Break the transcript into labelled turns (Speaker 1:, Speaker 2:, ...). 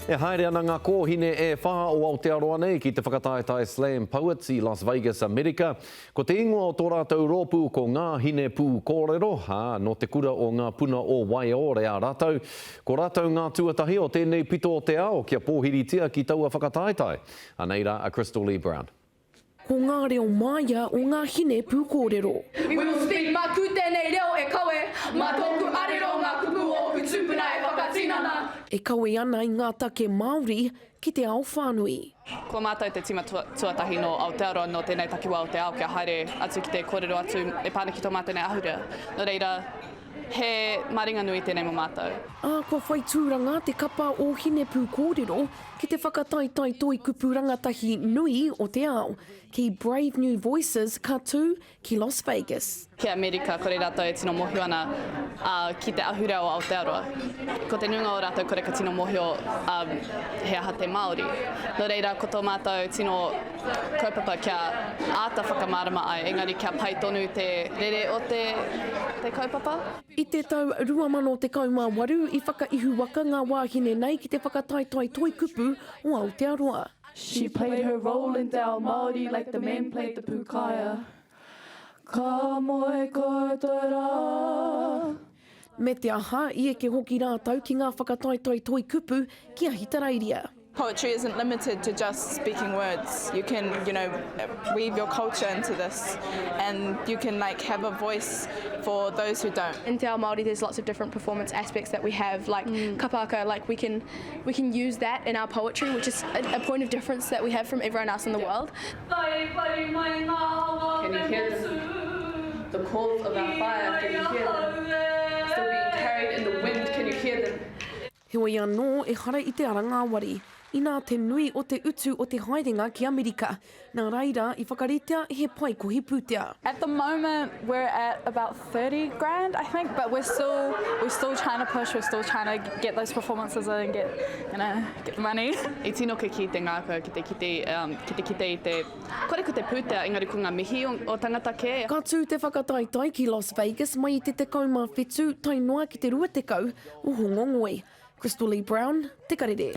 Speaker 1: E haere ana ngā kōhine e whā o Aotearoa nei ki te whakataetae Slam Poets i Las Vegas, Amerika. Ko te ingoa o tō rātou rōpū ko Ngā Hine Pūkōrero, ā, nō te kura o Ngā Puna o Waiōrea rātou. Ko rātou ngā tuatahi o tēnei pito o te ao kia pōhiritia ki taua whakataetae. Anei rā a Crystal Lee Brown.
Speaker 2: Ko ngā reo māia o ngā hine pūkōrero.
Speaker 3: We will speak Māku tēnei reo e kawe, mā tōku arero ngā kupu o ōku tūpuna e whakatinana.
Speaker 2: E kawe ana i ngā take Māori ki te ao whānui.
Speaker 4: Ko mātou te tīma tuatahi nō Aotearoa, nō tēnei takiwā o te ao kia haere atu ki te kōrero atu e pā ana ki tō mātou nei ahurea. Nō reira, he maringanui tēnei mō mātou.
Speaker 2: Ā, kua whai tūranga te kapa o Hinepūkōrero ki te whakataetae toikupu rangatahi nui o te ao, ki Brave New Voices ka tū ki Las Vegas.
Speaker 4: Ki Amerika, kore rātou e tino mōhio ana ki te ahurea o Aotearoa. Ko te nuinga o rātou kore ka tino mōhio he aha te Māori. Nō reira, ko tō mātou tino kaupapa kia āta whakamārama ai, engari kia pai tonu te rere o te te kaupapa.
Speaker 2: I te tau 2018 i whakaihuwaka ngā wāhine nei ki te whakataetae toikupu o Aotearoa.
Speaker 3: She played her role in te ao Māori like the men played the pūkaea. Ka moe koutou rā.
Speaker 2: Me te aha, i eke hoki rātou ki ngā whakataetae toikupu ki Ahitereiria.
Speaker 5: Poetry isn't limited to just speaking words, you can, you know, weave your culture into this and you can like have a voice for those who don't.
Speaker 6: In te ao Māori there's lots of different performance aspects that we have like kapaka, like we can we can use that in our poetry which is a, a point of difference that we have from everyone else in the world.
Speaker 4: Can you hear them? The calls of our fire, can you hear them? Still being carried in the wind, can you hear them?
Speaker 2: Heoi anō, ehara i te ara ngāwari, inā te nui o te utu o te haerenga ki Amerika, nā reira i whakaritea he pae kohi pūtea.
Speaker 5: At the moment we're at about 30 grand I think but we're still we're still trying to push we're still trying to get those performances in and get you know get the money.
Speaker 4: I tino kikī te ngākau ki te kite ki te kite i te kore ko te pūtea engari ko ngā mihi o tangata kē.
Speaker 2: Ka tū te whakataetae ki Las Vegas mai i te 17 tae noa ki te 20 o Hongongoi. Crystal Lee Brown, Te Karere.